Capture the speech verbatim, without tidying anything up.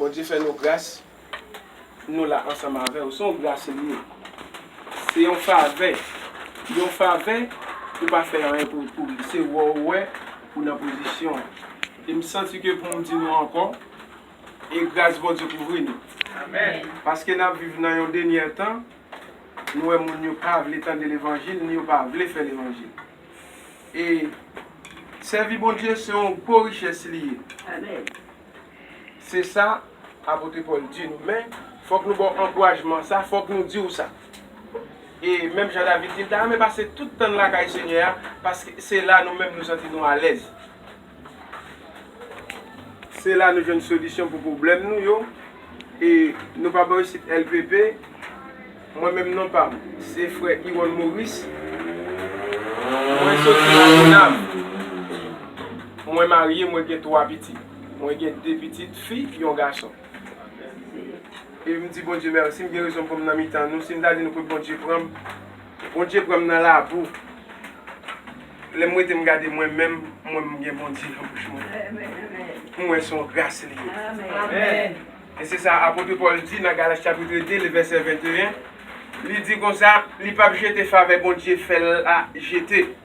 Bondye fè nou gras, nou la ansanm avè w. Se yon gras li ye. Se yon favè. Yon favè, ou pa fè anyen pou, pou li. Se wè w wè ou nan pozisyon an. E m santi ke pou m di nou ankò, e gras Bondye kouvri nou. Amèn. Paske n ap viv nan yon dènyè tan, nou wè moun yo pa vle tande levanjil, ni yo pa vle fè levanjil. E sèvi Bondye se yon gwo richès li ye. Amèn. Se sa apot Pòl di nou. Men, fòk nou ba w ankourajman sa, fòk nou di w sa. E menm jan David di, m ta renmen pase tout tan n lakay Senyè a, paske se la nou menm nou santi nou alèz. Se la nou jwenn solisyon pou pwoblèm nou yo. E nou pa bò isit L P P. Mwen menm non pa m, se frè Iwòn Moris. Mwen soti nan Gonav. Mwen marye, mwen gen twa pitit. Mwen gen de pitit fi, yon gason. E m di Bondye mèsi, m gen rezon pou m nan mitan nou. Si m ta di nou kot Bondye pran m, Bondye pran m nan labou. Lè m rete m gade mwen menm, mwen m gen Bondye nan bouch mwen. Pou mwen se yon gras li ye. Amèn. E se sa apot Pòl di nan Galat chapit de, le vèsè venteyen. Li di konsa, li p ap jete favè Bondye fè l la jete.